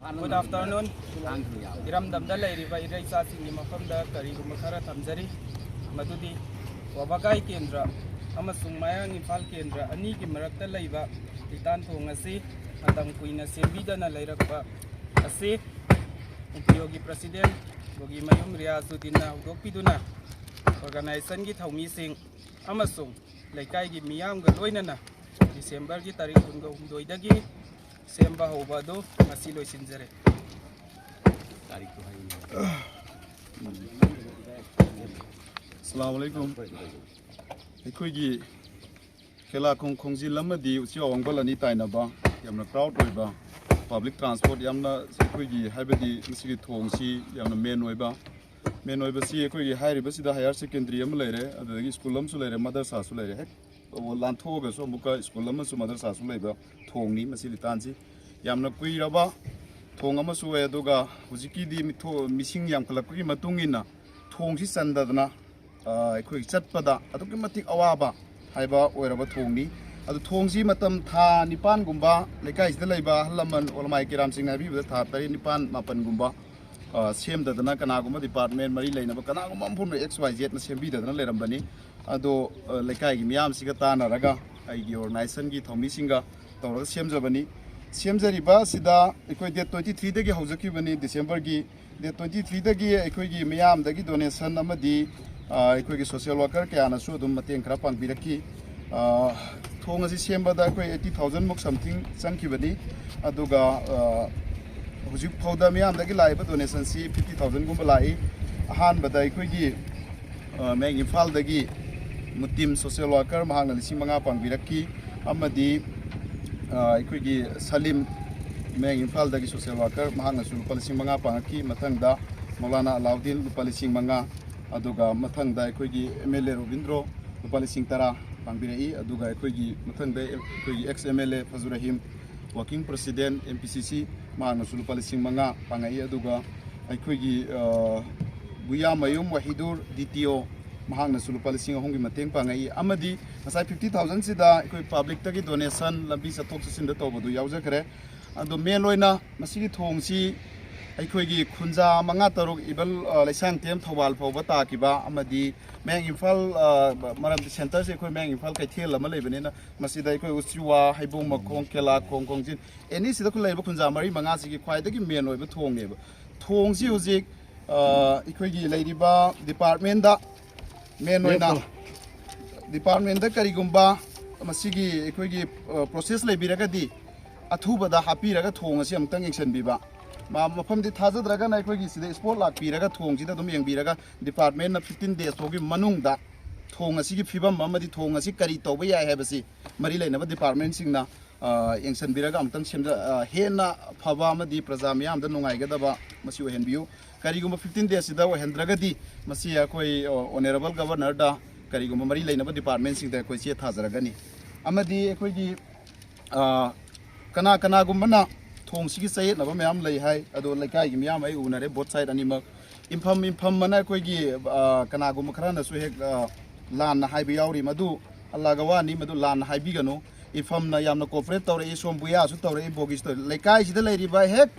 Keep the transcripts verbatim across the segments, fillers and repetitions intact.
Good afternoon. ꯏꯔꯝꯗꯝꯗ ꯂꯩꯔꯤꯕ ꯏꯔꯩꯆꯥꯁꯤꯡꯒꯤ ꯃꯐꯝꯗ ꯀꯔꯤꯒꯨꯝꯕ ꯈꯔ ꯊꯝꯖꯔꯤ꯫ ꯃꯗꯨꯗꯤ ꯋꯥꯕꯒꯥꯏ ꯀꯦꯟꯗ꯭ꯔ ꯑꯃꯁꯨꯡ ꯃꯌꯥꯡ ꯏꯝꯐꯥꯜ ꯀꯦꯟꯗ꯭ꯔ ꯑꯅꯤꯒꯤ ꯃꯔꯛꯇ ꯂꯩꯕ ꯂꯤꯇꯥꯟ ꯊꯣꯡ ꯑꯁꯤ ꯃꯇꯝ ꯀꯨꯏꯅ ꯁꯦꯝꯕꯤꯗꯅ ꯂꯩꯔꯛꯄ ꯑꯁꯤ ꯑꯦꯟ ꯄꯤ ꯑꯣꯒꯤ ꯄ꯭ꯔꯁꯤꯗꯦꯟ ꯕꯣꯒꯤꯃꯌꯨꯝ ꯔꯤꯌꯥꯖꯨꯗꯤꯟꯅ ꯍꯧꯗꯣꯛꯄꯤꯗꯨꯅ ꯑꯣꯔꯒꯅꯥꯏꯖꯦꯁꯟꯒꯤ ꯊꯧꯃꯤꯁꯤꯡ ꯑꯃꯁꯨꯡ ꯂꯩꯀꯥꯏꯒꯤ ꯃꯤꯌꯥꯝꯒ ꯂꯣꯏꯅꯅ ꯗꯤꯁꯦꯝꯕꯔꯒꯤ ꯇꯥꯔꯤꯛ ꯀꯨꯟꯒ ꯍꯨꯝꯗꯣꯏꯗꯒꯤ ꯁꯦꯝꯕ ꯍꯧꯕ ꯑꯗꯨ ꯉꯁꯤ ꯂꯣꯏꯁꯤꯟꯖꯔꯦ꯫ ꯑꯁꯂꯥꯃꯨ ꯑꯂꯥꯏꯀꯨꯝ꯫ ꯑꯩꯈꯣꯏꯒꯤ ꯈꯦꯂꯥꯈꯣꯡ ꯈꯣꯡꯖꯤꯜ ꯑꯃꯗꯤ ꯎꯆꯤꯋꯥ ꯋꯥꯡꯕꯜ ꯑꯅꯤ ꯇꯥꯏꯅꯕ ꯌꯥꯝꯅ ꯀ꯭ꯔꯥꯎꯗ ꯑꯣꯏꯕ, ꯄꯕ꯭ꯂꯤꯛ ꯇ꯭ꯔꯥꯟꯁꯄꯣꯔꯠ ꯌꯥꯝꯅ, ꯑꯩꯈꯣꯏꯒꯤ ꯍꯥꯏꯕꯗꯤ ꯃꯁꯤꯒꯤ ꯊꯣꯡꯁꯤ ꯌꯥꯝꯅ ꯃꯦꯟ ꯑꯣꯏꯕ, ꯃꯦꯟ ꯑꯣꯏꯕꯁꯤ ꯑꯩꯈꯣꯏꯒꯤ ꯍꯥꯏꯔꯤꯕꯁꯤꯗ ꯍꯥꯌꯔ ꯁꯦꯀꯦꯟꯗꯔꯤ ꯑꯃ ꯂꯩꯔꯦ, ꯑꯗꯨꯗꯒꯤ ꯁ꯭ꯀꯨꯜ ꯑꯃꯁꯨ ꯂꯩꯔꯦ, ꯃꯗꯔꯁꯥꯁꯨ ꯂꯩꯔꯦ꯫ ꯍꯦꯛ ꯂꯥꯟꯊꯣꯛꯑꯒꯁꯨ ꯑꯃꯨꯛꯀ ꯁ꯭ꯀꯨꯜ ꯑꯃꯁꯨ ꯃꯗꯔꯁꯥꯁꯨ ꯂꯩꯕ ꯊꯣꯡꯅꯤ꯫ ꯃꯁꯤ ꯂꯤꯇꯥꯟꯁꯤ ꯌꯥꯝꯅ ꯀꯨꯏꯔꯕ ꯊꯣꯡ ꯑꯃꯁꯨ ꯑꯣꯏ, ꯑꯗꯨꯒ ꯍꯧꯖꯤꯛꯀꯤꯗꯤ ꯃꯤꯊꯣ-, ꯃꯤꯁꯤꯡ ꯌꯥꯝꯈꯠꯂꯛꯄꯒꯤ ꯃꯇꯨꯡ ꯏꯟꯅ ꯊꯣꯡꯁꯤ ꯆꯟꯗꯗꯅ, ꯑ, ꯑꯩꯈꯣꯏꯒꯤ ꯆꯠꯄꯗ ꯑꯗꯨꯛꯀꯤ ꯃꯇꯤꯛ ꯑꯋꯥꯕ ꯍꯥꯏꯕ ꯑꯣꯏꯔꯕ ꯊꯣꯡꯅꯤ꯫ ꯑꯗꯨ ꯊꯣꯡꯁꯤ ꯃꯇꯝ ꯊꯥ ꯅꯤꯄꯥꯟꯒꯨꯝꯕ ꯂꯩꯀꯥꯏꯁꯤꯗ ꯂꯩꯕ ꯑꯍꯜ ꯂꯃꯟ ꯑꯣꯂꯃꯥꯏ ꯀꯦꯔꯥꯝꯁꯤꯡꯅ ꯍꯥꯏꯕꯤꯕꯗ ꯊꯥ ꯇꯔꯦꯠ ꯅꯤꯄꯥꯟ ꯃꯥꯄꯟꯒꯨꯝꯕ, ꯑ, ꯁꯦꯝꯗꯗꯅ ꯀꯅꯥꯒꯨꯝꯕ ꯗꯤꯄꯥꯔꯠꯃꯦꯟ ꯃꯔꯤ ꯂꯩꯅꯕ ꯀꯅꯥꯒꯨꯝꯕ ꯑꯃ ꯐꯥꯎꯅ X Y Zꯅ ꯁꯦꯝꯕꯤꯗꯗꯅ ꯂꯩꯔꯝꯕꯅꯤ꯫ ꯑꯗꯣ, ꯑ, ꯂꯩꯀꯥꯏꯒꯤ ꯃꯤꯌꯥꯝꯁꯤꯒ ꯇꯥꯟꯅꯔꯒ ꯑꯩꯒꯤ ꯑꯣꯔꯒꯅꯥꯏꯖꯦꯁꯟꯒꯤ ꯊꯧꯃꯤꯁꯤꯡꯒ ꯇꯧꯔꯒ ꯁꯦꯝꯖꯕꯅꯤ꯫ ꯁꯦꯝꯖꯔꯤꯕ ꯑꯁꯤꯗ ꯑꯩꯈꯣꯏ date twenty threeꯗꯒꯤ ꯍꯧꯖꯈꯤꯕꯅꯤ, ꯗꯤꯁꯦꯝꯕꯔꯒꯤ date twenty threeꯗꯒꯤ ꯑꯩꯈꯣꯏꯒꯤ ꯃꯤꯌꯥꯝꯗꯒꯤ donation ꯑꯃꯗꯤ, ꯑ, ꯑꯩꯈꯣꯏꯒꯤ social worker ꯀꯌꯥꯅꯁꯨ ꯑꯗꯨꯝ ꯃꯇꯦꯡ ꯈꯔ ꯄꯥꯡꯕꯤꯔꯛꯈꯤ꯫ ꯑ, ꯊꯣꯡ ꯑꯁꯤ ꯁꯦꯝꯕꯗ ꯑꯩꯈꯣꯏ eighty thousand ꯃꯨꯛ something ꯆꯪꯈꯤꯕꯅꯤ꯫ ꯑꯗꯨꯒ, ꯑ, ꯍꯧꯖꯤꯛ ꯐꯥꯎꯗ ꯃꯤꯌꯥꯝꯗꯒꯤ ꯂꯥꯛꯏꯕ donationꯁꯤ fifty thousandꯒꯨꯝꯕ ꯂꯥꯛꯏ꯫ ꯑꯍꯥꯟꯕꯗ ꯑꯩꯈꯣꯏꯒꯤ, ꯑ, ꯃꯌꯥꯡ ꯏꯝꯐꯥꯜꯗꯒꯤ ꯃꯨꯇꯤꯝ social worker, ꯃꯍꯥꯛꯅ ꯂꯤꯁꯤꯡ ꯃꯉꯥ ꯄꯥꯡꯕꯤꯔꯛꯈꯤ꯫ ꯑꯃꯗꯤ, ꯑ, ꯑꯩꯈꯣꯏꯒꯤ ꯁꯂꯤꯝ, ꯃꯌꯥꯡ ꯏꯝꯐꯥꯜꯗꯒꯤ social worker, ꯃꯍꯥꯛꯅꯁꯨ ꯂꯨꯄꯥ ꯂꯤꯁꯤꯡ ꯃꯉꯥ ꯄꯥꯡꯉꯛꯈꯤ꯫ ꯃꯊꯪꯗ ꯃꯧꯂꯥꯅꯥ ꯑꯂꯥꯎꯗꯤꯟ, ꯂꯨꯄꯥ ꯂꯤꯁꯤꯡ ꯃꯉꯥ꯫ ꯑꯗꯨꯒ ꯃꯊꯪꯗ ꯑꯩꯈꯣꯏꯒꯤ M L A ꯔꯣꯕꯤꯟꯗ꯭ꯔꯣ, ꯂꯨꯄꯥ ꯂꯤꯁꯤꯡ ꯇꯔꯥ ꯄꯥꯡꯕꯤꯔꯛꯏ꯫ ꯑꯗꯨꯒ ꯑꯩꯈꯣꯏꯒꯤ ꯃꯊꯪꯗ ꯑꯩꯈꯣꯏꯒꯤ ex M L A ꯐꯖꯨ Rahim, working president M P C C, ꯃꯍꯥꯛꯅꯁꯨ ꯂꯨꯄꯥ ꯂꯤꯁꯤꯡ ꯃꯉꯥ ꯄꯥꯡꯉꯛꯏ꯫ ꯑꯗꯨꯒ ꯑꯩꯈꯣꯏꯒꯤ, ꯑ, ꯕꯨꯌꯥꯃꯌꯨꯝ ꯋꯥꯍꯤꯗꯨꯔ D T O, ꯃꯍꯥꯛꯅꯁꯨ ꯂꯨꯄꯥ ꯂꯤꯁꯤꯡ ꯑꯍꯨꯝꯒꯤ ꯃꯇꯦꯡ ꯄꯥꯡꯉꯛꯏ꯫ ꯑꯃꯗꯤ ꯉꯁꯥꯏ fifty thousandꯁꯤꯗ ꯑꯩꯈꯣꯏ publicꯇꯒꯤ donation, ꯂꯝꯕꯤ ꯆꯠꯊꯣꯛ ꯆꯠꯁꯤꯟꯗ ꯇꯧꯕꯗꯨ ꯌꯥꯎꯖꯈ꯭ꯔꯦ꯫ ꯑꯗꯣ ꯃꯦꯟ ꯑꯣꯏꯅ ꯃꯁꯤꯒꯤ ꯊꯣꯡꯁꯤ ꯑꯩꯈꯣꯏꯒꯤ ꯈꯨꯟꯖꯥ ꯃꯉꯥ ꯇꯔꯨꯛ, ꯏꯕꯜ, ꯑ, ꯂꯩꯁꯥꯡꯊꯦꯝ, ꯊꯧꯕꯥꯜ ꯐꯥꯎꯕ ꯇꯥꯈꯤꯕ, ꯑꯃꯗꯤ ꯃꯌꯥꯡ ꯏꯝꯐꯥꯜ, ꯑ, ꯃꯔꯝꯗꯤ ꯁꯦꯟꯇꯔꯁꯦ ꯑꯩꯈꯣꯏ ꯃꯌꯥꯡ ꯏꯝꯐꯥꯜ ꯀꯩꯊꯦꯜ ꯑꯃ ꯂꯩꯕꯅꯤꯅ, ꯃꯁꯤꯗ ꯑꯩꯈꯣꯏ ꯎꯆꯤꯋꯥ, ꯍꯩꯕꯣꯡ ꯃꯈꯣꯡ, ꯀꯦꯂꯥꯈꯣꯡ, ꯈꯣꯡꯖꯤꯟ, ꯑꯦꯅꯤ ꯁꯤꯗ ꯑꯩꯈꯣꯏ ꯂꯩꯔꯤꯕ ꯈꯨꯟꯖꯥ ꯃꯔꯤ ꯃꯉꯥꯁꯤꯒꯤ ꯈ꯭ꯋꯥꯏꯗꯒꯤ ꯃꯦꯟ ꯑꯣꯏꯕ ꯊꯣꯡꯅꯦꯕ꯫ ꯊꯣꯡꯁꯤ ꯍꯧꯖꯤꯛ, ꯑ, ꯑꯩꯈꯣꯏꯒꯤ ꯂꯩꯔꯤꯕ ꯗꯤꯄꯥꯔꯠꯃꯦꯟꯗ ꯃꯦꯟ ꯑꯣꯏꯅ ꯗꯤꯄꯥꯔꯠꯃꯦꯟꯗ ꯀꯔꯤꯒꯨꯝꯕ ꯃꯁꯤꯒꯤ ꯑꯩꯈꯣꯏꯒꯤ, ꯑ, ꯄ꯭ꯔꯣꯁꯦꯁ ꯂꯩꯕꯤꯔꯒꯗꯤ ꯑꯊꯨꯕꯗ ꯍꯥꯞꯄꯤꯔꯒ ꯊꯣꯡ ꯑꯁꯤ ꯑꯃꯨꯛꯇꯪ ꯌꯦꯡꯁꯤꯟꯕꯤꯕ꯫ ꯃ-, ꯃꯐꯝꯗꯤ ꯊꯥꯖꯗ꯭ꯔꯒꯅ ꯑꯩꯈꯣꯏꯒꯤ ꯁꯤꯗ ꯏꯁꯄꯣꯠ ꯂꯥꯛꯄꯤꯔꯒ ꯊꯣꯡꯁꯤꯗ ꯑꯗꯨꯝ ꯌꯦꯡꯕꯤꯔꯒ ꯗꯤꯄꯥꯔꯠꯃꯦꯟꯅ ꯐꯤꯐꯇꯤꯟ ꯗꯦꯖ ꯐꯥꯎꯒꯤ ꯃꯅꯨꯡꯗ ꯊꯣꯡ ꯑꯁꯤꯒꯤ ꯐꯤꯕꯝ ꯑꯃꯗꯤ ꯊꯣꯡ ꯑꯁꯤ ꯀꯔꯤ ꯇꯧꯕ ꯌꯥꯏ ꯍꯥꯏꯕꯁꯤ ꯃꯔꯤ ꯂꯩꯅꯕ ꯗꯤꯄꯥꯔꯠꯃꯦꯟꯁꯤꯡꯅ, ꯑ, ꯌꯦꯡꯁꯤꯟꯕꯤꯔꯒ ꯑꯃꯨꯛꯇꯪ ꯁꯦꯝꯖ-, ꯑ, ꯍꯦꯟꯅ ꯐꯕ ꯑꯃꯗꯤ ꯄ꯭ꯔꯖꯥ ꯃꯤꯌꯥꯝꯗ ꯅꯨꯡꯉꯥꯏꯒꯗꯕ ꯃꯁꯤ ꯑꯣꯏꯍꯟꯕꯤꯌꯨ꯫ ꯀꯔꯤꯒꯨꯝꯕ ꯐꯤꯐꯇꯤꯟ ꯗꯦꯖꯁꯤꯗ ꯑꯣꯏꯍꯟꯗ꯭ꯔꯒꯗꯤ ꯃꯁꯤ ꯑꯩꯈꯣꯏ, ꯑ, ꯑꯣꯅꯔꯦꯕꯜ ꯒꯕꯔꯅꯔꯗ ꯀꯔꯤꯒꯨꯝꯕ ꯃꯔꯤ ꯂꯩꯅꯕ ꯗꯤꯄꯥꯔꯠꯃꯦꯟꯁꯤꯡꯗ ꯑꯩꯈꯣꯏ ꯆꯦ ꯊꯥꯖꯔꯒꯅꯤ꯫ ꯑꯃꯗꯤ ꯑꯩꯈꯣꯏꯒꯤ, ꯑ, ꯀꯅꯥ ꯀꯅꯥꯒꯨꯝꯕꯅ ꯊꯣꯡꯁꯤꯒꯤ ꯆꯌꯦꯠꯅꯕ ꯃꯌꯥꯝ ꯂꯩ ꯍꯥꯏ, ꯑꯗꯣ ꯂꯩꯀꯥꯏꯒꯤ ꯃꯤꯌꯥꯝ ꯑꯩ ꯎꯅꯔꯦ, ꯕꯣꯠ ꯁꯥꯏꯠ ꯑꯅꯤꯃꯛ꯫ ꯏꯟꯐꯝ ꯏꯟꯐꯝ ꯑꯃꯅ ꯑꯩꯈꯣꯏꯒꯤ, ꯑ, ꯀꯅꯥꯒꯨꯝꯕ ꯈꯔꯅꯁꯨ ꯍꯦꯛ, ꯑ, ꯂꯥꯟꯅ ꯍꯥꯏꯕ ꯌꯥꯎꯔꯤ, ꯃꯗꯨ ꯑꯜꯂꯥꯒ ꯋꯥꯅꯤ, ꯃꯗꯨ ꯂꯥꯟꯅ ꯍꯥꯏꯕꯤꯒꯅꯨ꯫ ꯏꯟꯐꯝꯅ ꯌꯥꯝꯅ ꯀꯣꯑꯣꯄꯔꯦꯠ ꯇꯧꯔꯛꯏ, ꯁꯣꯝ ꯕꯨꯌꯥꯁꯨ ꯇꯧꯔꯛꯏ, ꯕꯣꯒꯤꯁꯨ ꯇꯧꯔꯛꯏ꯫ ꯂꯩꯀꯥꯏꯁꯤꯗ ꯂꯩꯔꯤꯕ ꯍꯦꯛ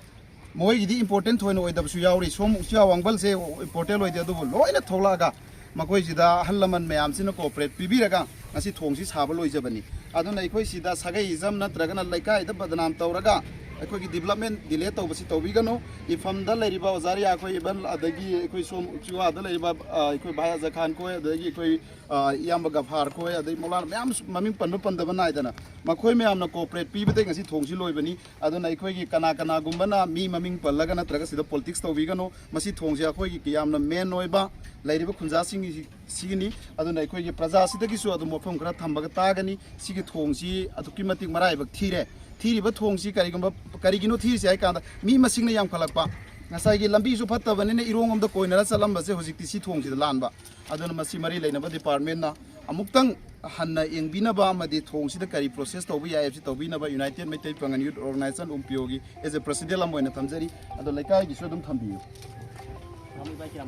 ꯃꯣꯏꯒꯤꯗꯤ ꯏꯝꯄꯣꯔꯇꯦꯟ ꯊꯣꯏꯅ ꯑꯣꯏꯗꯕꯁꯨ ꯌꯥꯎꯔꯤ꯫ ꯁꯣꯝ ꯎꯆꯤꯋꯥ ꯋꯥꯡꯕꯜꯁꯦ ꯏꯝꯄꯣꯔꯇꯦꯟ ꯑꯣꯏꯗꯦ, ꯑꯗꯨꯕꯨ ꯂꯣꯏꯅ ꯊꯣꯛꯂꯛꯑꯒ ꯃꯈꯣꯏꯁꯤꯗ ꯑꯍꯜ ꯂꯃꯟ ꯃꯌꯥꯝꯁꯤꯅ ꯀꯣꯑꯣꯄꯔꯦꯠ ꯄꯤꯕꯤꯔꯒ ꯉꯁꯤ ꯊꯣꯡꯁꯤ ꯁꯥꯕ ꯂꯣꯏꯖꯕꯅꯤ꯫ ꯑꯗꯨꯅ ꯑꯩꯈꯣꯏ ꯁꯤꯗ ꯁꯥꯒꯩ ꯏꯖꯝ ꯅꯠꯇ꯭ꯔꯒꯅ ꯂꯩꯀꯥꯏꯗ ꯕꯗꯅꯥꯝ ꯇꯧꯔꯒ ꯑꯩꯈꯣꯏꯒꯤ ꯗꯤꯕꯂꯞꯃꯦꯟ ꯗꯤꯂꯦ ꯇꯧꯕꯁꯤ ꯇꯧꯕꯤꯒꯅꯨ꯫ ꯏꯐꯝꯗ ꯂꯩꯔꯤꯕ ꯑꯣꯖꯥ ꯔꯤꯌꯥ ꯈꯣꯏ, ꯏꯚꯟ ꯑꯗꯒꯤ ꯑꯩꯈꯣꯏ ꯁꯣꯝ ꯎꯆꯤꯋꯥꯗ ꯂꯩꯔꯤꯕ, ꯑ, ꯑꯩꯈꯣꯏ ꯚꯥꯏ ꯑꯖ ꯈꯥꯟ ꯈꯣꯏ, ꯑꯗꯒꯤ ꯑꯩꯈꯣꯏ, ꯑ, ꯏꯌꯥꯝꯕ ꯒꯐꯥꯔ ꯈꯣꯏ, ꯑꯗꯩ ꯃꯧꯂꯥꯅ ꯃꯌꯥꯝ ꯃꯃꯤꯡ ꯄꯟꯕ ꯄꯟꯗꯕ ꯅꯥꯏꯗꯅ ꯃꯈꯣꯏ ꯃꯌꯥꯝꯅ ꯀꯣꯑꯣꯄꯔꯦꯠ ꯄꯤꯕꯗꯒꯤ ꯉꯁꯤ ꯊꯣꯡꯁꯤ ꯂꯣꯏꯕꯅꯤ꯫ ꯑꯗꯨꯅ ꯑꯩꯈꯣꯏꯒꯤ ꯀꯅꯥ ꯀꯅꯥꯒꯨꯝꯕꯅ ꯃꯤ ꯃꯃꯤꯡ ꯄꯜꯂꯒ ꯅꯠꯇ꯭ꯔꯒ ꯁꯤꯗ ꯄꯣꯂꯤꯇꯤꯛꯁ ꯇꯧꯕꯤꯒꯅꯨ꯫ ꯃꯁꯤ ꯊꯣꯡꯁꯦ ꯑꯩꯈꯣꯏꯒꯤ ꯌꯥꯝꯅ ꯃꯦꯟ ꯑꯣꯏꯕ ꯂꯩꯔꯤꯕ ꯈꯨꯟꯖꯥꯁꯤꯡꯒꯤ ꯁꯤꯒꯤꯅꯤ꯫ ꯑꯗꯨꯅ ꯑꯩꯈꯣꯏꯒꯤ ꯄ꯭ꯔꯖꯥꯁꯤꯗꯒꯤꯁꯨ ꯑꯗꯨꯝ ꯋꯥꯐꯝ ꯈꯔ ꯊꯝꯕꯒ ꯇꯥꯒꯅꯤ꯫ ꯁꯤꯒꯤ ꯊꯣꯡꯁꯤ ꯑꯗꯨꯛꯀꯤ ꯃꯇꯤꯛ ꯃꯔꯥꯏꯕꯛ ꯊꯤꯔꯦ꯫ ꯊꯤꯔꯤꯕ ꯊꯣꯡꯁꯤ ꯀꯔꯤꯒꯨꯝꯕ, ꯀꯔꯤꯒꯤꯅꯣ ꯊꯤꯔꯤꯁꯦ ꯍꯥꯏ ꯀꯥꯟꯗ, ꯃꯤ ꯃꯁꯤꯡꯅ ꯌꯥꯝꯈꯠꯂꯛꯄ, ꯉꯁꯥꯏꯒꯤ ꯂꯝꯕꯤꯁꯨ ꯐꯠꯇꯕꯅꯤꯅ ꯏꯔꯣꯡ ꯑꯃꯗ ꯀꯣꯏꯅꯔ ꯆꯠꯂꯝꯕꯁꯦ ꯍꯧꯖꯤꯛꯇꯤ ꯁꯤ ꯊꯣꯡꯁꯤꯗ ꯂꯥꯟꯕ꯫ ꯑꯗꯨꯅ ꯃꯁꯤ ꯃꯔꯤ ꯂꯩꯅꯕ ꯗꯤꯄꯥꯔꯠꯃꯦꯟꯅ ꯑꯃꯨꯛꯇꯪ ꯍꯟꯅ ꯌꯦꯡꯕꯤꯅꯕ ꯑꯃꯗꯤ ꯊꯣꯡꯁꯤꯗ ꯀꯔꯤ ꯄ꯭ꯔꯣꯁꯦꯁ ꯇꯧꯕ ꯌꯥꯏ ꯍꯥꯏꯕꯁꯤ ꯇꯧꯕꯤꯅꯕ United Meitei Pangal Youth Organization, ꯎꯝꯄꯤꯌꯣꯒꯤ as a president ꯑꯃ ꯑꯣꯏꯅ ꯊꯝꯖꯔꯤ꯫ ꯑꯗꯣ ꯂꯩꯀꯥꯏꯒꯤꯁꯨ ꯑꯗꯨꯝ ꯊꯝꯕꯤꯌꯨ꯫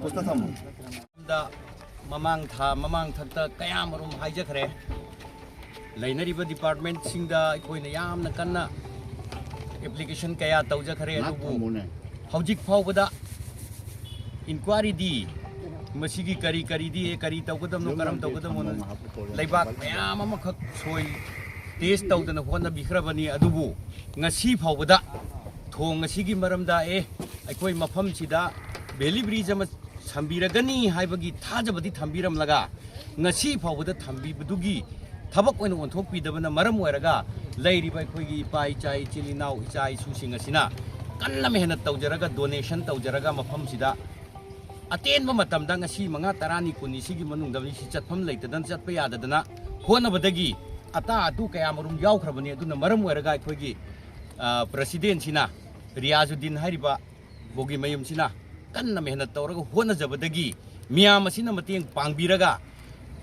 ꯄꯣꯁꯇ ꯊꯝꯃꯨ꯫ ꯗ ꯃꯃꯥꯡ ꯊꯥ, ꯃꯃꯥꯡ ꯊꯛꯇ ꯀꯌꯥꯃꯔꯨꯝ ꯍꯥꯏꯖꯈ꯭ꯔꯦ꯫ ꯂꯩꯅꯔꯤꯕ ꯗꯤꯄꯥꯔꯠꯃꯦꯟꯁꯤꯡꯗ ꯑꯩꯈꯣꯏꯅ ꯌꯥꯝꯅ ꯀꯟꯅ ꯑꯦꯄ꯭ꯂꯤꯀꯦꯁꯟ ꯀꯌꯥ ꯇꯧꯖꯈ꯭ꯔꯦ, ꯑꯗꯨꯕꯨ ꯍꯧꯖꯤꯛ ꯐꯥꯎꯕꯗ ꯏꯟꯀ꯭ꯋꯥꯏꯔꯤꯗꯤ ꯃꯁꯤꯒꯤ ꯀꯔꯤ ꯀꯔꯤꯗꯤ, ꯀꯔꯤ ꯇꯧꯒꯗꯕꯅꯣ, ꯀꯔꯝ ꯇꯧꯒꯗꯕꯅꯣ, ꯂꯩꯕꯥꯛ ꯃꯌꯥꯝ ꯑꯃꯈꯛ ꯁꯣꯏ ꯇꯦꯁ ꯇꯧꯗꯅ ꯍꯣꯠꯅꯕꯤꯈ꯭ꯔꯕꯅꯤ꯫ ꯑꯗꯨꯕꯨ ꯉꯁꯤ ꯐꯥꯎꯕꯗ ꯊꯣꯡ ꯑꯁꯤꯒꯤ ꯃꯔꯝꯗ, ꯑꯦ, ꯑꯩꯈꯣꯏ ꯃꯐꯝꯁꯤꯗ ꯚꯦꯂꯤ ꯕ꯭ꯔꯤꯖ ꯑꯃ ꯁꯝꯕꯤꯔꯒꯅꯤ ꯍꯥꯏꯕꯒꯤ ꯊꯥꯖꯕꯗꯤ ꯊꯝꯕꯤꯔꯝꯂꯒ, ꯉꯁꯤ ꯐꯥꯎꯕꯗ ꯊꯝꯕꯤꯕꯗꯨꯒꯤ ꯊꯕꯛ ꯑꯣꯏꯅ ꯑꯣꯟꯊꯣꯛꯄꯤꯗꯕꯅ ꯃꯔꯝ ꯑꯣꯏꯔꯒ, ꯂꯩꯔꯤꯕ ꯑꯩꯈꯣꯏꯒꯤ ꯏꯄꯥ ꯏꯆꯥ, ꯏꯆꯤꯜ ꯏꯅꯥꯎ, ꯏꯆꯥ ꯏꯁꯨꯁꯤꯡ ꯑꯁꯤꯅ ꯀꯟꯅ ꯃꯦꯍꯅꯠ ꯇꯧꯖꯔꯒ, ꯗꯣꯅꯦꯁꯟ ꯇꯧꯖꯔꯒ, ꯃꯐꯝꯁꯤꯗ ꯑꯇꯦꯟꯕ ꯃꯇꯝꯗ, ꯉꯁꯤ ꯃꯉꯥ ꯇꯔꯥꯅꯤ ꯀꯨꯟꯅꯤ ꯁꯤꯒꯤ ꯃꯅꯨꯡꯗ ꯃꯤꯁꯤ ꯆꯠꯐꯝ ꯂꯩꯇꯗꯅ, ꯆꯠꯄ ꯌꯥꯗꯗꯅ ꯍꯣꯠꯅꯕꯗꯒꯤ ꯑꯇꯥ ꯑꯇꯨ ꯀꯌꯥ ꯃꯔꯨꯝ ꯌꯥꯎꯈ꯭ꯔꯕꯅꯤ꯫ ꯑꯗꯨꯅ ꯃꯔꯝ ꯑꯣꯏꯔꯒ ꯑꯩꯈꯣꯏꯒꯤ, ꯑ, ꯄ꯭ꯔꯁꯤꯗꯦꯟꯁꯤꯅ, ꯔꯤꯌꯥꯖꯨꯗꯤꯟ ꯍꯥꯏꯔꯤꯕ ꯕꯣꯒꯤ ꯃꯌꯨꯝꯁꯤꯅ ꯀꯟꯅ ꯃꯦꯍꯅꯠ ꯇꯧꯔꯒ ꯍꯣꯠꯅꯖꯕꯗꯒꯤ, ꯃꯤꯌꯥꯝ ꯑꯁꯤꯅ ꯃꯇꯦꯡ ꯄꯥꯡꯕꯤꯔꯒ,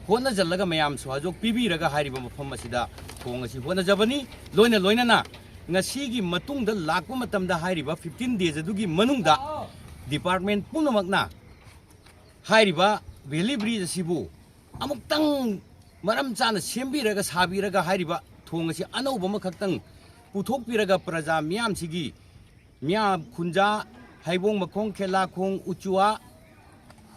ꯍꯣꯠꯅꯖꯜꯂꯒ, ꯃꯌꯥꯝ ꯁꯍꯖꯣꯛ ꯄꯤꯕꯤꯔꯒ ꯍꯥꯏꯔꯤꯕ ꯃꯐꯝ ꯑꯁꯤꯗ ꯊꯣꯡ ꯑꯁꯤ ꯍꯣꯠꯅꯖꯕꯅꯤ꯫ ꯂꯣꯏꯅ ꯂꯣꯏꯅꯅ ꯉꯁꯤꯒꯤ ꯃꯇꯨꯡꯗ ꯂꯥꯛꯄ ꯃꯇꯝꯗ ꯍꯥꯏꯔꯤꯕ ꯐꯤꯐꯇꯤꯟ ꯗꯦꯖ ꯑꯗꯨꯒꯤ ꯃꯅꯨꯡꯗ ꯗꯤꯄꯥꯔꯠꯃꯦꯟ ꯄꯨꯝꯅꯃꯛꯅ ꯍꯥꯏꯔꯤꯕ ꯚꯦꯂꯤ ꯕ꯭ꯔꯤꯖ ꯑꯁꯤꯕꯨ ꯑꯃꯨꯛꯇꯪ ꯃꯔꯝ ꯆꯥꯅ ꯁꯦꯝꯕꯤꯔꯒ, ꯁꯥꯕꯤꯔꯒ, ꯍꯥꯏꯔꯤꯕ ꯊꯣꯡ ꯑꯁꯤ ꯑꯅꯧꯕ ꯑꯃꯈꯛꯇꯪ ꯄꯨꯊꯣꯛꯄꯤꯔꯒ, ꯄ꯭ꯔꯖꯥ ꯃꯤꯌꯥꯝꯁꯤꯒꯤ, ꯃꯤꯌꯥꯝ ꯈꯨꯟꯖꯥ, ꯍꯩꯕꯣꯡ ꯃꯈꯣꯡ, ꯈꯦꯂꯥꯈꯣꯡ, ꯎꯆꯨꯋꯥ,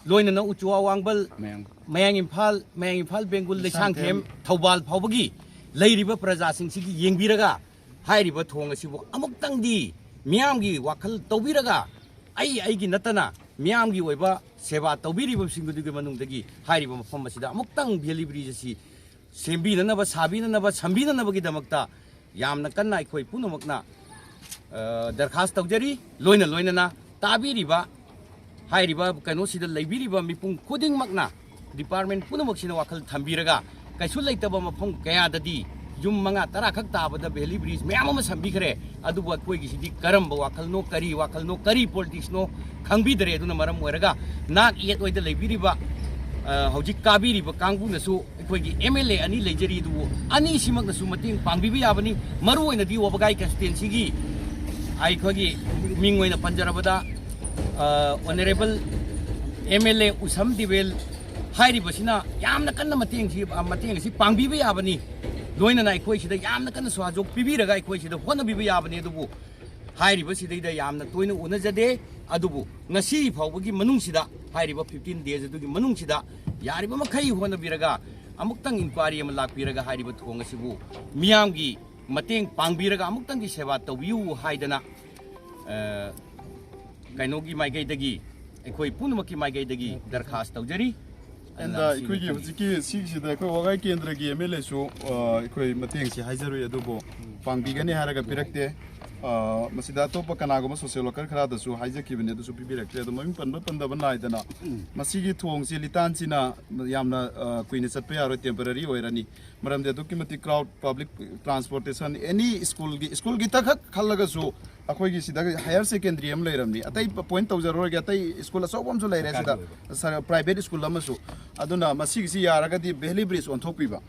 ꯂꯣꯏꯅꯅ ꯎꯆꯨꯋꯥ ꯋꯥꯡꯕꯜ, ꯃꯌꯥꯡ꯫ ꯃꯌꯥꯡ ꯏꯝꯐꯥꯜ, ꯃꯌꯥꯡ ꯏꯝꯐꯥꯜ ꯕꯦꯡꯒꯨꯜ, ꯂꯩꯁꯥꯡꯊꯦꯝ, ꯂꯩꯁꯥꯡꯊꯦꯝ, ꯊꯧꯕꯥꯜ ꯐꯥꯎꯕꯒꯤ ꯂꯩꯔꯤꯕ ꯄ꯭ꯔꯖꯥꯁꯤꯡꯁꯤꯒꯤ ꯌꯦꯡꯕꯤꯔꯒ, ꯍꯥꯏꯔꯤꯕ ꯊꯣꯡ ꯑꯁꯤꯕꯨ ꯑꯃꯨꯛꯇꯪꯗꯤ ꯃꯤꯌꯥꯝꯒꯤ ꯋꯥꯈꯜ ꯇꯧꯕꯤꯔꯒ, ꯑꯩ ꯑꯩꯒꯤ ꯅꯠꯇꯅ ꯃꯤꯌꯥꯝꯒꯤ ꯑꯣꯏꯕ ꯁꯦꯕꯥ ꯇꯧꯕꯤꯔꯤꯕꯁꯤꯡꯗꯨꯒꯤ ꯃꯅꯨꯡꯗꯒꯤ ꯍꯥꯏꯔꯤꯕ ꯃꯐꯝ ꯑꯁꯤꯗ ꯑꯃꯨꯛꯇꯪ ꯚꯦꯂꯤ ꯕ꯭ꯔꯤꯖ ꯑꯁꯤ ꯁꯦꯝꯕꯤꯅꯅꯕ, ꯁꯥꯕꯤꯅꯅꯕ, ꯁꯝꯕꯤꯅꯅꯕꯒꯤꯗꯃꯛꯇ ꯌꯥꯝꯅ ꯀꯟꯅ ꯑꯩꯈꯣꯏ ꯄꯨꯝꯅꯃꯛꯅ, ꯑ, ꯗꯔꯈꯥꯁ ꯇꯧꯖꯔꯤ꯫ ꯂꯣꯏꯅ ꯂꯣꯏꯅꯅ ꯇꯥꯕꯤꯔꯤꯕ ꯍꯥꯏꯔꯤꯕ ꯀꯩꯅꯣꯁꯤꯗ ꯂꯩꯕꯤꯔꯤꯕ ꯃꯤꯄꯨꯝ ꯈꯨꯗꯤꯡꯃꯛꯅ, ꯗꯤꯄꯥꯔꯠꯃꯦꯟ ꯄꯨꯝꯅꯃꯛꯁꯤꯅ ꯋꯥꯈꯜ ꯊꯝꯕꯤꯔꯒ, ꯀꯩꯁꯨ ꯂꯩꯇꯕ ꯃꯐꯝ ꯀꯌꯥꯗꯗꯤ ꯌꯨꯝ ꯃꯉꯥ ꯇꯔꯥ ꯈꯛ ꯇꯥꯕꯗ ꯚꯦꯂꯤ ꯕ꯭ꯔꯤꯖ ꯃꯌꯥꯝ ꯑꯃ ꯁꯝꯕꯤꯈ꯭ꯔꯦ꯫ ꯑꯗꯨꯕꯨ ꯑꯩꯈꯣꯏꯒꯤꯁꯤꯗꯤ ꯀꯔꯝꯕ ꯋꯥꯈꯜꯅꯣ, ꯀꯔꯤ ꯋꯥꯈꯜꯅꯣ, ꯀꯔꯤ ꯄꯣꯂꯤꯇꯤꯛꯁꯅꯣ ꯈꯪꯕꯤꯗ꯭ꯔꯦ꯫ ꯑꯗꯨꯅ ꯃꯔꯝ ꯑꯣꯏꯔꯒ ꯅꯥꯛ ꯌꯦꯠ ꯑꯣꯏꯗ ꯂꯩꯕꯤꯔꯤꯕ, ꯑ, ꯍꯧꯖꯤꯛ ꯀꯥꯕꯤꯔꯤꯕ ꯀꯥꯡꯕꯨꯅꯁꯨ ꯑꯩꯈꯣꯏꯒꯤ ꯑꯦꯝ ꯑꯦꯜ ꯑꯦ ꯑꯅꯤ ꯂꯩꯖꯔꯤ, ꯑꯗꯨꯕꯨ ꯑꯅꯤꯁꯤꯃꯛꯅꯁꯨ ꯃꯇꯦꯡ ꯄꯥꯡꯕꯤꯕ ꯌꯥꯕꯅꯤ꯫ ꯃꯔꯨꯑꯣꯏꯅꯗꯤ ꯋꯥꯕꯒꯥꯏ ꯀꯟꯁꯇꯤꯇ꯭ꯋꯦꯟꯁꯤꯒꯤ ꯑꯩꯈꯣꯏꯒꯤ ꯃꯤꯡ ꯑꯣꯏꯅ ꯄꯟꯖꯔꯕꯗ, ꯑ, ꯑꯣꯅꯔꯦꯕꯜ ꯑꯦꯝ ꯑꯦꯜ ꯑꯦ ꯎꯁꯝ ꯗꯤꯕꯦꯜ ꯍꯥꯏꯔꯤꯕꯁꯤꯅ ꯌꯥꯝꯅ ꯀꯟꯅ ꯃꯇꯦꯡꯁꯤ, ꯃꯇꯦꯡ ꯑꯁꯤ ꯄꯥꯡꯕꯤꯕ ꯌꯥꯕꯅꯤ꯫ ꯂꯣꯏꯅꯅ ꯑꯩꯈꯣꯏ ꯁꯤꯗ ꯌꯥꯝꯅ ꯀꯟꯅ ꯁꯍꯥꯖꯣꯛ ꯄꯤꯕꯤꯔꯒ ꯑꯩꯈꯣꯏ ꯁꯤꯗ ꯍꯣꯠꯅꯕꯤꯕ ꯌꯥꯕꯅꯤ꯫ ꯑꯗꯨꯕꯨ ꯍꯥꯏꯔꯤꯕꯁꯤꯗꯩꯗ ꯌꯥꯝꯅ ꯇꯣꯏꯅ ꯎꯅꯖꯗꯦ꯫ ꯑꯗꯨꯕꯨ ꯉꯁꯤ ꯐꯥꯎꯕꯒꯤ ꯃꯅꯨꯡꯁꯤꯗ, ꯍꯥꯏꯔꯤꯕ fifteen days ꯑꯗꯨꯒꯤ ꯃꯅꯨꯡꯁꯤꯗ ꯌꯥꯔꯤꯕ ꯃꯈꯩ ꯍꯣꯠꯅꯕꯤꯔꯒ, ꯑꯃꯨꯛꯇꯪ inquiry ꯑꯃ ꯂꯥꯛꯄꯤꯔꯒ ꯍꯥꯏꯔꯤꯕ ꯊꯣꯡ ꯑꯁꯤꯕꯨ ꯃꯤꯌꯥꯝꯒꯤ ꯃꯇꯦꯡ ꯄꯥꯡꯕꯤꯔꯒ ꯑꯃꯨꯛꯇꯪꯒꯤ ꯁꯦꯕꯥ ꯇꯧꯕꯤꯌꯨ ꯍꯥꯏꯗꯅ, ꯑ, ꯀꯩꯅꯣꯒꯤ ꯃꯥꯏꯀꯩꯗꯒꯤ, ꯑꯩꯈꯣꯏ ꯄꯨꯝꯅꯃꯛꯀꯤ ꯃꯥꯏꯀꯩꯗꯒꯤ ꯗꯔꯈꯥꯁ ꯇꯧꯖꯔꯤ꯫ ꯑꯗꯨꯅ ꯑꯦꯟꯗ ꯁꯤ ꯑꯩꯈꯣꯏꯒꯤ ꯃꯇꯝ ꯍꯧꯖꯤꯛꯀꯤ ꯁꯤꯒꯤꯁꯤꯗ ꯑꯩꯈꯣꯏ ꯋꯥꯒꯥꯏ ꯀꯦꯟꯗ꯭ꯔꯒꯤ MLAꯁꯨ, ꯑ, ꯑꯩꯈꯣꯏ ꯃꯇꯦꯡꯁꯤ ꯍꯥꯏꯖꯔꯨꯏ, ꯑꯗꯨꯕꯨ ꯄꯥꯡꯕꯤꯒꯅꯤ ꯍꯥꯏꯔꯒ ꯄꯤꯔꯛꯇꯦ꯫ ꯑ, ꯃꯁꯤꯗ ꯑꯇꯣꯞꯄ ꯀꯅꯥꯒꯨꯝꯕ social worker ꯈꯔꯗꯁꯨ ꯍꯥꯏꯖꯈꯤꯕꯅꯤ, ꯑꯗꯨꯁꯨ ꯄꯤꯕꯤꯔꯛꯇꯦ꯫ ꯑꯗꯣ ꯃꯃꯤꯡ ꯄꯟꯕ ꯄꯟꯗꯕ ꯅꯥꯏꯗꯅ ꯃꯁꯤꯒꯤ ꯊꯣꯡꯁꯤ ꯂꯤꯇꯥꯟꯁꯤꯅ ꯌꯥꯝꯅ, ꯑ, ꯀꯨꯏꯅ ꯆꯠꯄ ꯌꯥꯔꯣꯏ, temporary ꯑꯣꯏꯔꯅꯤ꯫ ꯃꯔꯝꯗꯤ ꯑꯗꯨꯛꯀꯤ ꯃꯇꯤꯛ crowd, public transportation, any schoolꯒꯤ, schoolꯒꯤꯇꯈꯛ ꯈꯜꯂꯒꯁꯨ ꯑꯩꯈꯣꯏꯒꯤ ꯁꯤꯗ higher secondary ꯑꯃ ꯂꯩꯔꯝꯅꯤ꯫ ꯑꯇꯩ point ꯇꯧꯖꯔꯔꯣꯏꯒꯦ, ꯑꯇꯩ school ꯑꯆꯧꯕ ꯑꯃꯁꯨ ꯂꯩꯔꯦ ꯁꯤꯗ, ꯁꯔ-, private school ꯑꯃꯁꯨ꯫ ꯑꯗꯨꯅ ꯃꯁꯤꯒꯤꯁꯤ ꯌꯥꯔꯒꯗꯤ Valley Bridge ꯑꯣꯟꯊꯣꯛꯄꯤꯕ꯫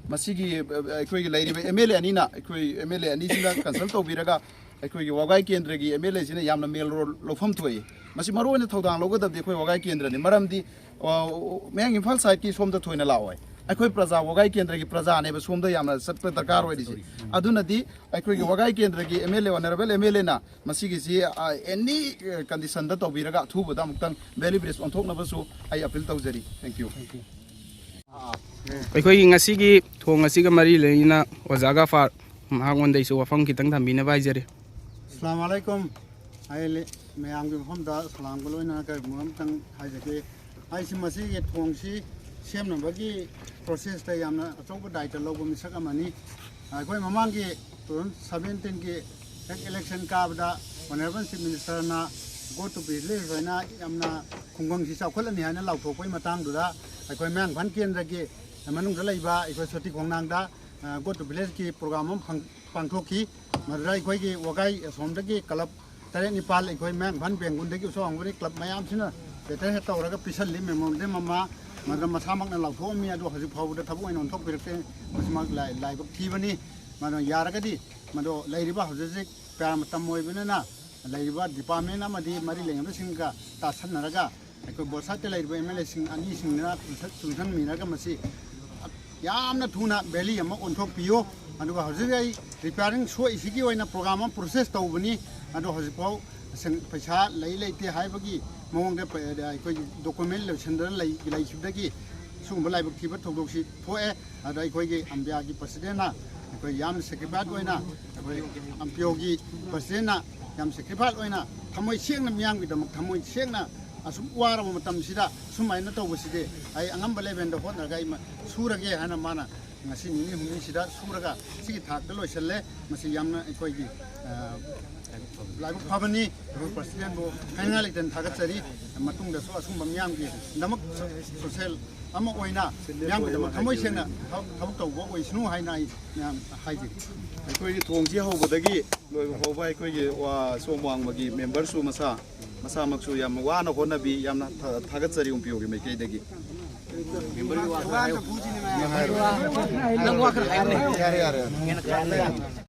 ꯃꯁꯤꯒꯤ, ꯑ, ꯑꯩꯈꯣꯏꯒꯤ ꯂꯩꯔꯤꯕ MLA ꯑꯅꯤꯅ, ꯑꯩꯈꯣꯏ MLA ꯑꯅꯤꯁꯤꯅ consult ꯇꯧꯕꯤꯔꯒ ꯑꯩꯈꯣꯏꯒꯤ ꯋꯥꯒꯥꯏ ꯀꯦꯟꯗ꯭ꯔꯒꯤ MLAꯁꯤꯅ ꯌꯥꯝꯅ ꯃꯦꯜ ꯔꯣꯜ ꯂꯧꯐꯝ ꯊꯣꯛꯏ꯫ ꯃꯁꯤ ꯃꯔꯨ ꯑꯣꯏꯅ ꯊꯧꯗꯥꯡ ꯂꯧꯒꯗꯕꯗꯤ ꯑꯩꯈꯣꯏ ꯋꯥꯒꯥꯏ ꯀꯦꯟꯗ꯭ꯔꯅꯤ꯫ ꯃꯔꯝꯗꯤ, ꯑ, ꯃꯌꯥꯡ ꯏꯝꯐꯥꯜ sideꯀꯤ ꯁꯣꯝꯗ ꯊꯣꯏꯅ ꯂꯥꯛꯑꯣꯏ꯫ ꯑꯩꯈꯣꯏ ꯄ꯭ꯔꯖꯥ, ꯋꯥꯒꯥꯏ ꯀꯦꯟꯗ꯭ꯔꯒꯤ ꯄ꯭ꯔꯖꯥꯅꯦꯕ ꯁꯣꯝꯗ ꯌꯥꯝꯅ ꯆꯠꯄ ꯗꯔꯀꯥꯔ ꯑꯣꯏꯔꯤꯁꯦ꯫ ꯑꯗꯨꯅꯗꯤ ꯑꯩꯈꯣꯏꯒꯤ ꯋꯥꯒꯥꯏ ꯀꯦꯟꯗ꯭ꯔꯒꯤ MLA, honourable MLAꯅ ꯃꯁꯤꯒꯤꯁꯤ, ꯑ, any, ꯑ, conditionꯗ ꯇꯧꯕꯤꯔꯒ ꯑꯊꯨꯕꯗ ꯑꯃꯨꯛꯇꯪ Valley Bridge ꯑꯣꯟꯊꯣꯛꯅꯕꯁꯨ ꯑꯩ appeal ꯇꯧꯖꯔꯤ꯫ Thank you꯫ ꯑꯩꯈꯣꯏꯒꯤ ꯉꯁꯤꯒꯤ ꯊꯣꯡ ꯑꯁꯤꯒ ꯃꯔꯤ ꯂꯩꯅꯅ ꯑꯣꯖꯥ ꯒꯐꯥꯔ ꯃꯍꯥꯛꯉꯣꯟꯗ ꯑꯩꯁꯨ ꯋꯥꯐꯝ ꯈꯤꯇꯪ ꯊꯝꯕꯤꯅꯕ ꯍꯥꯏꯖꯔꯤ꯫ ꯑꯁꯂꯥꯝ ꯑꯂꯩꯀꯨꯝ꯫ ꯑꯩ ꯂꯤ- ꯃꯌꯥꯝꯒꯤ ꯃꯐꯝꯗ ꯁꯂꯥꯝꯒ ꯂꯣꯏꯅꯅ ꯀꯔꯤꯒꯨꯝꯕ ꯑꯃꯇꯪ ꯍꯥꯏꯖꯒꯦ꯫ ꯑꯩꯁꯤ ꯃꯁꯤꯒꯤ ꯊꯣꯡꯁꯤ ꯁꯦꯝꯅꯕꯒꯤ processꯇ ꯌꯥꯝꯅ ꯑꯆꯧꯕ ꯗꯥꯏꯇ ꯂꯧꯕ ꯃꯤꯁꯛ ꯑꯃꯅꯤ꯫ ꯑꯩꯈꯣꯏ ꯃꯃꯥꯡꯒꯤ two thousand seventeenꯒꯤ ꯍꯦꯛ election ꯀꯥꯕꯗ honourable chief ministerꯅ "Go to village" ꯍꯥꯏꯅ ꯌꯥꯝꯅ ꯈꯨꯡꯒꯪꯁꯤ ꯆꯥꯎꯈꯠꯂꯅꯤ ꯍꯥꯏꯅ ꯂꯥꯎꯊꯣꯛꯄꯒꯤ ꯃꯇꯥꯡꯗꯨꯗ ꯑꯩꯈꯣꯏ ꯃꯌꯥꯡꯐꯥꯟ ꯀꯦꯟꯗ꯭ꯔꯒꯤ ꯃꯅꯨꯡꯗ ꯂꯩꯕ ꯑꯩꯈꯣꯏ ꯁꯣꯇꯤ ꯈꯣꯡꯅꯥꯡꯗ, ꯑ, "Go to villageꯀꯤ program ꯑꯃ ꯐꯪ- ꯄꯥꯡꯊꯣꯛꯈꯤ꯫ ꯃꯗꯨꯗ ꯑꯩꯈꯣꯏꯒꯤ ꯋꯥꯒꯥꯏ ꯑꯁꯣꯝꯗꯒꯤ club ꯇꯔꯦꯠ ꯅꯤꯄꯥꯜ, ꯑꯩꯈꯣꯏ ꯃꯌꯥꯡꯐꯥꯟ ꯕꯦꯡꯒꯨꯜꯗꯒꯤ ꯎꯁꯣꯞ ꯍꯥꯡꯕꯅꯤ club ꯃꯌꯥꯝꯁꯤꯅ letter head ꯇꯧꯔꯒ ꯄꯤꯁꯜꯂꯤ, memorandum ꯑꯃ꯫ ꯃꯗꯨꯗ ꯃꯁꯥꯃꯛꯅ ꯂꯥꯎꯊꯣꯛꯑꯝꯃꯤ, ꯑꯗꯨ ꯍꯧꯖꯤꯛ ꯐꯥꯎꯕꯗ ꯊꯕꯛ ꯑꯣꯏꯅ ꯑꯣꯟꯊꯣꯛꯄꯤꯔꯛꯇꯦ꯫ ꯃꯁꯤꯃꯛ ꯂꯥꯏ- ꯂꯥꯏꯕꯛ ꯊꯤꯕꯅꯤ꯫ ꯃꯗꯨ ꯌꯥꯔꯒꯗꯤ ꯃꯗꯨ ꯂꯩꯔꯤꯕ ꯍꯧꯖꯤꯛ ꯍꯧꯖꯤꯛ ꯄ꯭ꯔꯖꯥ ꯃꯇꯝ ꯑꯣꯏꯕꯅꯤꯅ ꯂꯩꯔꯤꯕ department ꯑꯃꯗꯤ ꯃꯔꯤ ꯂꯩꯅꯕꯁꯤꯡꯒ ꯇꯥꯁꯟꯅꯔꯒ ꯑꯩꯈꯣꯏ both sideꯇ ꯂꯩꯔꯤꯕ MLAꯁꯤꯡ ꯑꯅꯤꯁꯤꯡꯗꯨꯅ ꯆꯨꯡꯁꯟ- ꯆꯨꯡꯁꯟꯃꯤꯟꯅꯔꯒ ꯃꯁꯤ ꯌꯥꯝꯅ ꯊꯨꯅ ꯚꯦꯂꯤ ꯑꯃ ꯑꯣꯟꯊꯣꯛꯄꯤꯌꯨ꯫ ꯑꯗꯨꯒ ꯍꯧꯖꯤꯛ ꯑꯩ ꯔꯤꯄꯤꯌꯥꯔꯤꯡ ꯁꯣꯛꯏꯁꯤꯒꯤ ꯑꯣꯏꯅ ꯄ꯭ꯔꯣꯒ꯭ꯔꯥꯝ ꯑꯃ ꯄ꯭ꯔꯣꯁꯦꯁ ꯇꯧꯕꯅꯤ꯫ ꯑꯗꯣ ꯍꯧꯖꯤꯛꯐꯥꯎ ꯁꯦꯡ-, ꯄꯩꯁꯥ ꯂꯩ ꯂꯩꯇꯦ ꯍꯥꯏꯕꯒꯤ ꯃꯑꯣꯡꯗ ꯄ-, ꯑꯩꯈꯣꯏꯒꯤ ꯗꯣꯀꯨꯃꯦꯟ ꯂꯣꯏꯁꯤꯟꯗꯅ ꯂꯩ-, ꯂꯩꯈꯤꯕꯗꯒꯤ ꯁꯤꯒꯨꯝꯕ ꯂꯥꯏꯕꯛ ꯊꯤꯕ ꯊꯧꯗꯣꯛꯁꯤ ꯊꯣꯛꯑꯦ꯫ ꯑꯗ ꯑꯩꯈꯣꯏꯒꯤ ꯑꯝꯕꯤꯌꯥꯒꯤ ꯄ꯭ꯔꯁꯤꯗꯦꯟꯅ ꯑꯩꯈꯣꯏ ꯌꯥꯝꯅ ꯁꯦꯀ꯭ꯔꯤꯐꯥꯏꯁ ꯑꯣꯏꯅ, ꯑꯩꯈꯣꯏ ꯑꯝꯄꯤꯌꯣꯒꯤ ꯄ꯭ꯔꯁꯤꯗꯦꯟꯅ ꯌꯥꯝ ꯁꯦꯀ꯭ꯔꯤꯐꯥꯏꯁ ꯑꯣꯏꯅ ꯊꯃꯣꯏ ꯁꯦꯡꯅ ꯃꯤꯌꯥꯝꯒꯤꯗꯃꯛ ꯊꯃꯣꯏ ꯁꯦꯡꯅ ꯑꯁꯨꯛ ꯋꯥꯔꯕ ꯃꯇꯝꯁꯤꯗ ꯁꯨꯃꯥꯏꯅ ꯇꯧꯕꯁꯤꯗꯤ ꯑꯩ ꯑꯉꯝꯕ ꯂꯦꯚꯦꯜꯗ ꯍꯣꯠꯅꯔꯒ ꯑꯩ ꯃ-, ꯁꯨꯔꯒꯦ ꯍꯥꯏꯅ ꯃꯥꯅ ꯉꯁꯤ ꯅꯤꯅꯤ ꯍꯨꯝꯅꯤꯁꯤꯗ ꯁꯨꯔꯒ ꯁꯤꯒꯤ ꯊꯥꯛꯇ ꯂꯣꯏꯁꯤꯜꯂꯦ꯫ ꯃꯁꯤ ꯌꯥꯝꯅ ꯑꯩꯈꯣꯏꯒꯤ, ꯑ, ꯂꯥꯏꯕꯛ ꯐꯕꯅꯤ꯫ ꯑꯩꯈꯣꯏ ꯄ꯭ꯔꯁꯤꯗꯦꯟꯕꯨ ꯍꯥꯏꯅꯤꯡꯉꯥꯏ ꯂꯩꯇꯅ ꯊꯥꯒꯠꯆꯔꯤ꯫ ꯃꯇꯨꯡꯗꯁꯨ ꯑꯁꯨꯝꯕ ꯃꯤꯌꯥꯝꯒꯤꯗꯃꯛ ꯁꯣ-, ꯁꯣꯁꯦꯜ ꯑꯃ ꯑꯣꯏꯅ ꯃꯤꯌꯥꯝꯒꯤꯗꯃꯛ ꯊꯃꯣꯏ ꯁꯦꯡꯅ ꯊꯕꯛ, ꯊꯕꯛ ꯇꯧꯕ ꯑꯣꯏꯁꯅꯨ ꯍꯥꯏꯅ ꯑꯩ ꯃꯌꯥꯝ ꯍꯥꯏꯖꯔꯤ꯫ ꯑꯩꯈꯣꯏꯒꯤ ꯊꯣꯡꯁꯤ ꯍꯧꯕꯗꯒꯤ ꯂꯣꯏꯕ ꯐꯥꯎꯕ ꯑꯩꯈꯣꯏꯒꯤ ꯋꯥ-, ꯁꯣꯝ ꯋꯥꯡꯃꯒꯤ ꯃꯦꯝꯕꯔꯁꯨ ꯃꯁꯥ, ꯃꯁꯥꯃꯛꯁꯨ ꯌꯥꯝꯅ ꯋꯥꯅ ꯍꯣꯠꯅꯕꯤ, ꯌꯥꯝꯅ ꯊꯥ-, ꯊꯥꯒꯠꯆꯔꯤ ꯑꯝꯄꯤꯌꯣꯒꯤ ꯃꯥꯏꯀꯩꯗꯒꯤ꯫ ꯅꯪ ꯋꯥ ꯈꯔ ꯍꯥꯏꯌꯨꯅꯦ꯫ ꯌꯥꯔꯦ, ꯌꯥꯔꯦ, ꯌꯥꯔꯦ꯫